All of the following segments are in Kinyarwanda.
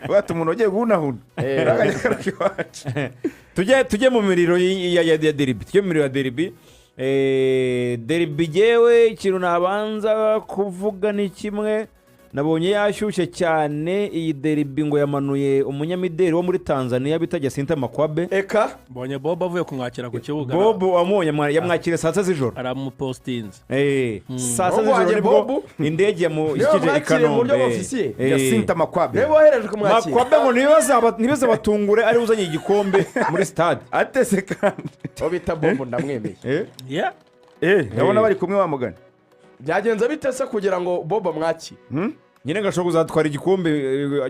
Bati umuntu ugiye guhunahuna akajya agaruka iwacu. Tujye mu miriro ya derby, tujye mu miriro ya derby. Derby yewe, ikintu nabanza kuvuga ni kimwe: nabonye yashyushye cyane iyi derby, ngo yamanuye umunyamideli wo muri Tanzania bita Jacinta Makwabe. Eka. Mbonye Bob avuye kumwakira ku kibuga. Bob wamubonye, yamwakiriye saa 6 z'ijoro. Aramupositinze. Saa 6 Bob z'ijoro wanjye nibwo Bob? indege yamushyikije i mwakiriye mu buryo Kanombe. officiel? Jacinta Makwabe. Niwe wohereje kumwakira? Makwabe ngo ntibizabatungure ari uzanye igikombe muri stade. Atese kandi. Uwo bita Bob ndamwemeye. Yeah. Ndabona bari kumwe wa mugani. Byagenze bite se kugira ngo Bob amwakire? Nyine ngo ashobora kuzatwara igikombe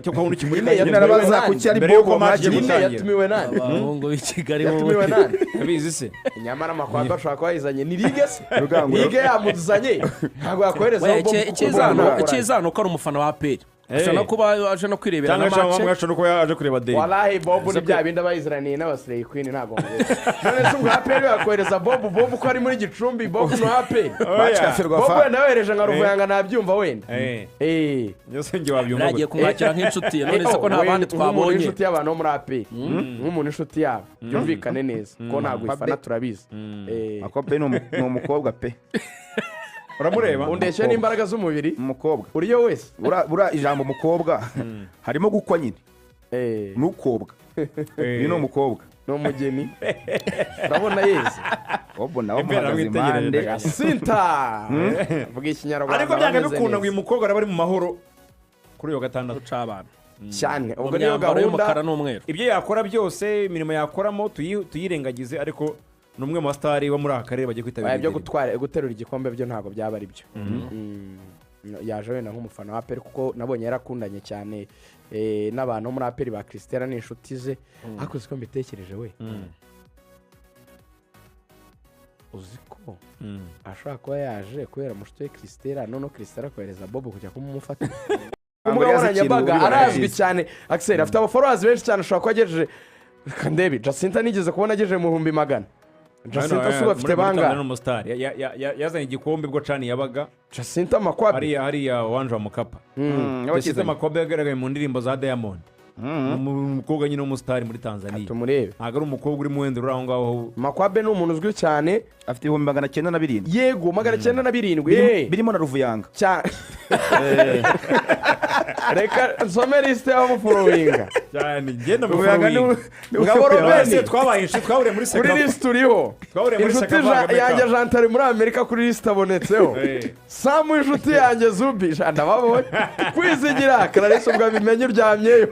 cyo kwa wundi kimuri. Nyine nyine yatumiwe arabaza nande? kuki ari Mbere y'uko Bobo match igiye mwakiriye. Nyine gutangira. yatumiwe nande? Abahungu b'i Kigali. Yatumiwe Wowe. nande? Abizi se? Nyamara Makwabe ashobora kuba yayizanye, ni ligue se? Rugango. Ligue yamuzanye, ntabwo yakohereza We, Bob kuko icyiza Bob ntabwo icyiza ni uko ari umufana wa APR, ashobora no kuba aje no kwirebera cyangwa na ashobora match. ashobora no kuba yaje kureba derby. Walahi Bob ni bya bindi aba yiziraniye n'abasireyi queen, ntabwo mubeshya. None se ubwo APR yakohereza Bob? Bob ko ari muri Gicumbi, Bob ni APR. Match ya Bob Ferwafa. wenda yohereje nka Ruvuyanga, nabyumva wenda. Byose njye wabyumva Yagiye gute? kumwakira nk'inshuti ye, none se ko nta We, bandi nk'umuntu twabonye? w'inshuti y'abantu bo muri APR, nk'umuntu w'inshuti yabo, byumvikane neza ko ntabwo ifana, turabizi. Makwabe ni umukobwa pe. Uramureba. Undeshya n'imbaraga z'umubiri. Umukobwa. Uriyo wese. Buriya ijambo umukobwa harimo gukwa nyine. Nukobwa, uyu ni umukobwa. Ni umugeni, urabona yeze. Bobo nawe Emera muhagaze witegereze. impande. Sinta vuga Ikinyarwanda. Ariko byanga bameze bikunda ngo neza. uyu mukobwa araba ari mu mahoro kuri uyu wa gatandatu. Guca abantu Cyane. mu Ubwo niyo myambaro gahunda. y'umukara n'umweru. Ibyo yakora byose, imirimo yakoramo tuyirengagize, ariko ni umwe mu basitari bo muri aka karere bagiye kwitabira Oya, byo iyi derby. gutwara, guterura igikombe byo ntabwo byaba ari byo. Yaje wenda nk'umufana wa APR, kuko nabonye yarakundanye cyane n'abantu bo muri APR ba Christella n'inshuti ze. Ariko siko mbitekereje we, uzi ko ashobora kuba yaje kubera mushuti we Christella, noneho Christella akohereza Bob kujya kumumufata ku mbuga Ntabwo yazi ikintu nkoranyambaga. ubibona Arazwi neza. cyane Axel, afite abafollowers benshi cyane, ashobora kuba agejeje, reka ndebe, Jacinta nigeze kubona agejeje mu 100,000. Jacinta si ubu afite Muri Tanzania bangahe? ni umusitari. Yazanye igikombe ubwo CHAN yabaga. Jacinta Makwabi. Hariya wanje wa Mukapa. Jacinta Makwabe yagaragaye mu ndirimbo za Diamond. Ni umukobwa nyine w'umusitari muri Tanzania. Tumurebe. Ntabwo ari umukobwa urimo wenda uri aho ngaho. Makwabe ni umuntu uzwi cyane. Afite 907,000. Yego, 907. Birimo na Ruvuyanga. Cyane. Reka nsome lisite y'abamufollowinga. Cyane, ngenda Ruvuyanga mufollowinga. Ngabo Robeni. Twabaye inshuti, twahuriye muri Kuri Sekafa. lisite uriho. Twahuriye muri Inshuti Sekafa yanjye Amerika. Jantari muri Amerika, kuri lisite abonetseho. Samu inshuti yanjye Zubi ndababonye. Kwizigira Clarisse, ubwo abimenye uryamyeyo.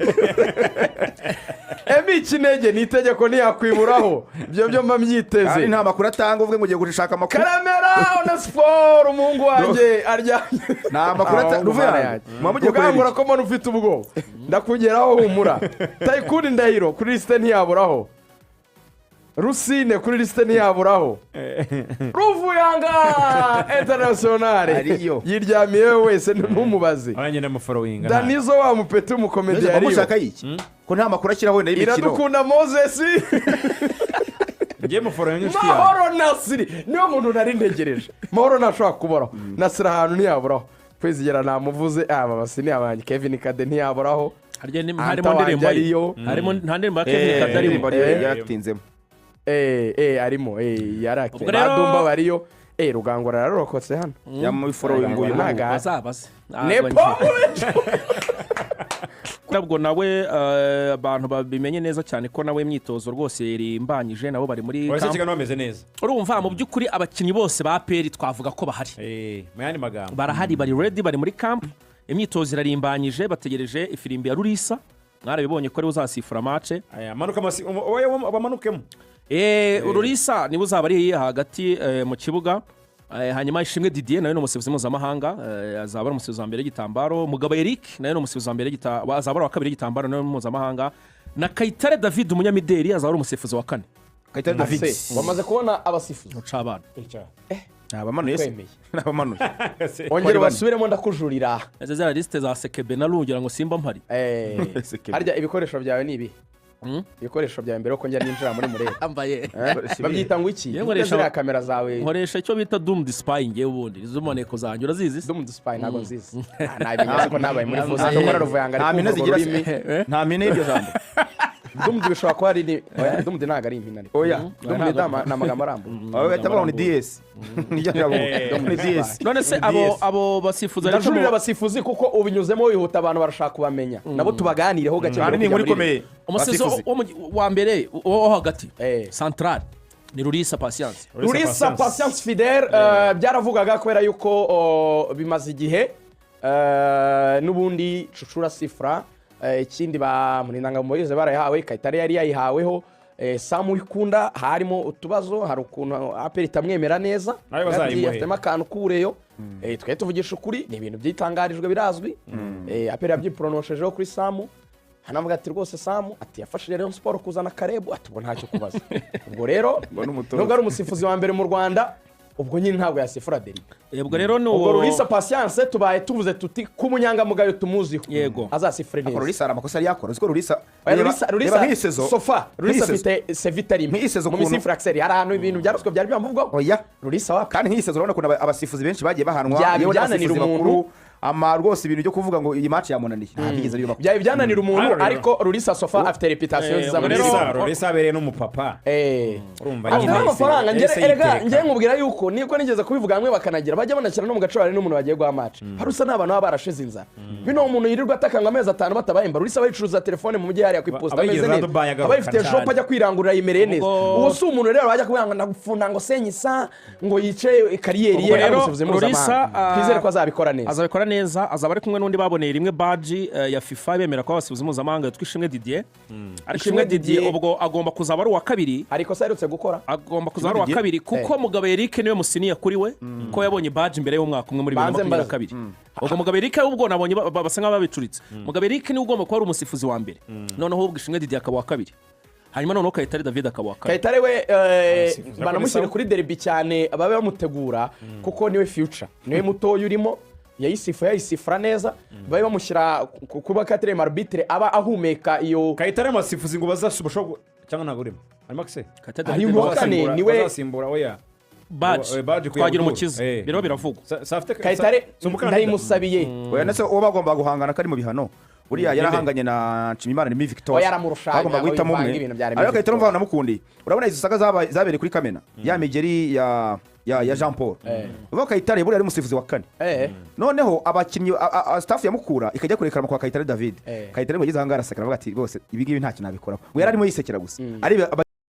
Emi Kinege ni itegeko, ntiyakwiburaho, ibyo byo mba mbyiteze. Kandi nta makuru atanga, uvuge ngo ugiye gushaka amakuru. Karamera Onesiforo, umuhungu wanjye aryamye. Nta makuru atanga, Ruvuyanga muba mugiye kureba Rugangura iki? ko mbona ufite ubwoba, ndakugeraho humura. Tayikuni Ndahiro kuri lisite ntiyaburaho. Rusine kuri lisite ntiyaburaho. Ruvuyanga international. Ariyo. Yiryamiye wese, ntumubaze. Abanjye ndamufollowinga. Danizo wa mupeti w'umukomedi. Mbese muba Ariyo. mushaka iki ko nta makuru ashyiraho wenda y'imikino? Iradukunda Moses. Ngiye mufollowinga inshuti yanjye. Mahoro Nasiri niwe muntu nari ntegereje. Mahoro ntashobora kuburaho. Nasiri ahantu ntiyaburaho. Kwizigera namuvuze. Aba basini abanjye, Kevin Kade ntiyaburaho. Harya Anta harimo wanjye indirimbo ye. ariyo. Harimo nta ndirimbo ya Kevin Kade arimo? Indirimbo yaratinzemo. Arimo yarake. Ubwo rero- Badumba bariyo. Rugangura yararokotse hano. Yamufollowinga uyu Ntago muhungu. ahari. Bazabaze. Nepo. Ntabwo nawe abantu babimenye neza cyane ko nawe imyitozo rwose irimbanyije, nabo bari muri Uretse camp. Kigali bameze neza. Urumva mu by'ukuri abakinnyi bose ba APR twavuga ko bahari. Mu yandi magambo, Barahari, bari ready, bari muri camp, imyitozo irarimbanyije, bategereje ifirimbi ya Rurisa. Mwarabibonye ko ariwe uzasifura match. Aya, manuka oya, bamanukemo. Rurisa niwe uzaba ari hagati mu kibuga. Hanyuma Ishimwe Didier nawe ni umusifuzi mpuzamahanga, azaba ari umusifuzi wa mbere w'igitambaro. Mugabo Eric nawe ni umusifuzi wa mbere azaba ari uwa kabiri w'igitambaro, nawe ni mpuzamahanga, na Kayitare David umunyamideli azaba ari umusifuzi wa kane. Kayitare David. Ase, wamaze kubona abasifuzi? Uca abana. Ntabamanuye se? Kwemeye. Ntabamanuye. Ongera basubiremo, ndakujurira. Ese ziriya lisite za Sekebe narugira ngo simba mpari? Sekebe. Harya ibikoresho byawe ni ibi? Ibikoresho byawe mbere yuko njya ninjira muri murebe. Yambaye. Babyita ngo iki? Yewe, nkoresha- Ziriya kamera zawe. Nkoresha icyo bita doomed spy. Ngewe ubundi izo maneko zanjye urazizi se? Doomed spy ntabwo nzizi. Ah, nabimenye ko nabaye muri fuza ndakora ruvuyanga. Nta Ari mpine kumva zigira urwo rurimi. se? Nta mpine y'iryo jambo. Doomed bishobora kuba ari oya, doomed ntabwo ari impine ariko. Oya. Doomed ni amagambo arambuye. Aho bahita bavuga ngo ni DS, niryo jambo ni DS. None se abo basifuzi ariko Ndajurira abasifuzi kuko ubinyuzemo wihuta, abantu barashaka kubamenya, nabo tubaganireho gake. Kandi ni inkuru mbere yo kujya muri ikomeye. Umusifuzi Abasifuzi. wo wa mbere wo hagati, central, ni Rurisa Patience. Rurisa Patience Fidele, byaravugaga kubera yuko bimaze igihe, n'ubundi Cucura sifura, ikindi ba Murindangamubizi barayahawe, Kayitare yari yayihaweho, Samu Ikunda harimo utubazo, hari ukuntu APR itamwemera neza. Nawe bazayimuhe. Afitemo akantu k'ubureyo. Twe tuvugisha ukuri, ni ibintu byitangarijwe birazwi. APR yabyiporonoshejeho kuri Samu, hanavuga ati rwose Samu ati yafashije Rayon Sport kuzana Karebu, ati ubwo ntacyo kubaza. Ubwo rero Mbona umutoza. nubwo ari umusifuzi wa mbere mu Rwanda, ubwo nyine ntabwo yasifura derby. Ubwo rero ni Ubwo uwo. Rurisa Patience tubaye tuvuze tuti k'umunyangamugayo tumuziho, azasifure Ariko neza. Rurisa hari amakosa yari yakora, uziko Rurisa Oya, reba Rurisa reba nk'iyi saison. So far Rurisa Nk'iyi saison. afite sevite rimwe Nk'iyi saison mu misifura Axel, hari ahantu ibintu bya ruswa byari byamuvugwaho. Oya. Rurisa wapi. Kandi nk'iyi saison urabona ukuntu abasifuzi benshi bagiye bahanwa, Byaba yewe ibyananira n'abasifuzi umuntu. bakuru, ama rwose ibintu byo kuvuga ngo iyi match yamunaniye ntabwo bigeze bibaho. Byaba ibyananira umuntu, Ariko ariko Rurisa so far afite réputation nziza muri rero- siporo. Rurisa abereye n'umupapa. Urumva Afite nyine amafaranga. yahise Erega yitereka. njye nkubwira yuko niko nigeze kubivuga hamwe, bakanagira bajya banashyira no mu gace, hari n'umuntu bagiye guha match, hari usa n'abantu baba barashize inzara. Bino umuntu yirirwa atakanga amezi 5 batabahemba, Rurisa aba yicuruza telefone mu mujyi hariya ku iposita Aba ameze yigeze za neza, Dubai agaruka aba yifite cyane. shop ajya kwirangurira, yimereye neza. Uwo si umuntu rero wajya kuvuga ngo ndagufunda ngo senyisa ngo yice carrière Ubwo ye ari rero umusifuzi mpuzamahanga. Rurisa, Twizere ko azabikora neza. Azabikora neza, azaba ari kumwe n'undi baboneye rimwe badge ya FIFA bemera kuba abasifuzi mpuzamahanga yitwa Ishimwe Didier. Ariko Ishimwe Ishimwe Didier Didier- ubwo agomba kuzaba ari uwa kabiri. Hari ikosa aherutse gukora. Agomba kuzaba ari uwa Didier? kabiri kuko Mugabo Eric niwe musiniya kuri we, ko yabonye badge mbere y'umwaka umwe muri bibiri na Banze makumyabiri na mbaze. kabiri. Ubwo Mugabo Eric ubwo nabonye basa nk'ababicuritse. Mugabo Eric niwe ugomba kuba ari umusifuzi wa mbere, noneho ubwo Ishimwe Didier akaba uwa kabiri, hanyuma noneho Kayitare David akaba uwa kane. Kayitare we, Abasifuzi banamushyire sawa. kuri derby cyane, babe bamutegura kuko niwe future, niwe mutoya urimo, yayisifu yayisifura neza, babe bamushyira kuba quatrième arbitre, aba ahumeka iyo. Kayitare amasifuzi ngo bazashobora cyangwa ntabwo urimo harimo akise. Kayitare Ari David uwa kane, niwe- Bazasimbura, oya. Badge. Badge ku Twagira Abdul. Umukiza biriho biravugwa. Kayitare Si umukandida. ndayimusabiye. Oya, ndetse uwo bagomba guhangana kari mu bihano, buriya yarahanganye na Nshimiyimana Remy Victor. Oya, yaramurusha, Bagomba ntabwo guhitamo bivanga umwe, ibintu bya Remy ariko Kayitare Victor. umva namukundiye. Urabona izo saga zabereye kuri Kamena ya migeri ya Jean Paul, uvuga Kayitare buriya ari umusifuzi wa kane. Noneho abakinnyi staff ya Mukura ikajya kurekarama kwa Kayitare David. Kayitare ngo ageze ahangaha araseka, aravuga ati rwose ibi ngibi ntacyo nabikoraho, ngo yari arimo yisekera gusa ari